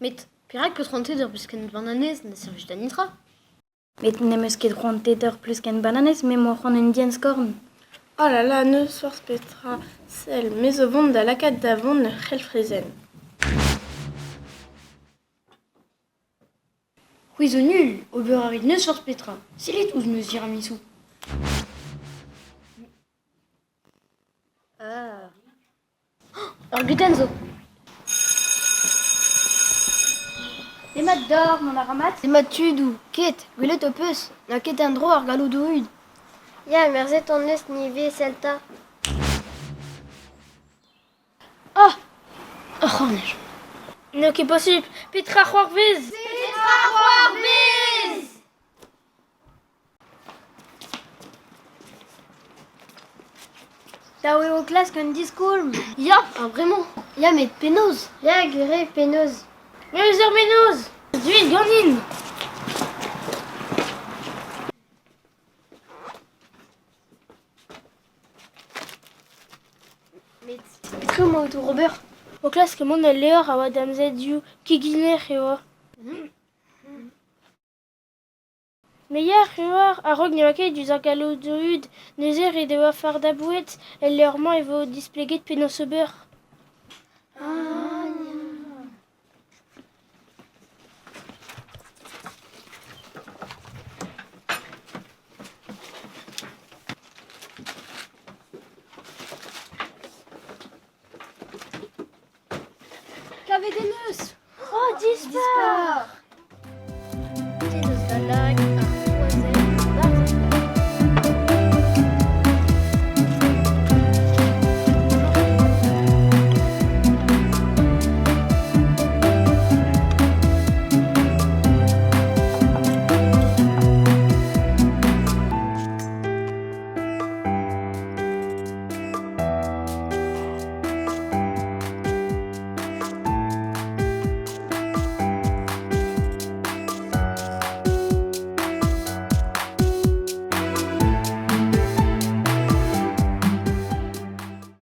Met perak 'peus c'hoantaet ur bluskenn bananez ne servij da netra? Met n'em eus ket c'hoantaet ur pluskenn bananez, me 'moa c'hoant un dienn-skorn. Oh là là, n'eus forzh petra. Sell, me zo 'vont da lakaat da vont ur c'helfrezenn. C'hwi zo nul, ober a rit n'eus forzh petra. Sellit ouzh ma tiramisu. Ah. Ur gudenn zo. Demat deoc'h, mont a ra mat? Demat tudoù, ket, gwelet ho peus, n'a ket en-dro ar galloudoù hud. Ya, merzet hon eus nivez Celta. Ah Ur c'hornaj. N'eo ket posupl. Petra c'hoarvez? Petra c'hoarvez? Dav eo klask un diskoulm. Ya, ha bremañ. Ya, met penaos? Ya, gwir eo, penaos? Me eus ur mennozh. Deuit ganin. Met petra emaout oc'h ober? O klask mont el levr a oa damzet keginer e oa. Me ya c'hoar a-raok ne oa ket diouzh ar galloudoù neuze ret e oa fardañ boued. El levr-mañ e vo displeget penaos ober. Ah ya. Kavet em eus! Oh, dispar! Te deus da lak.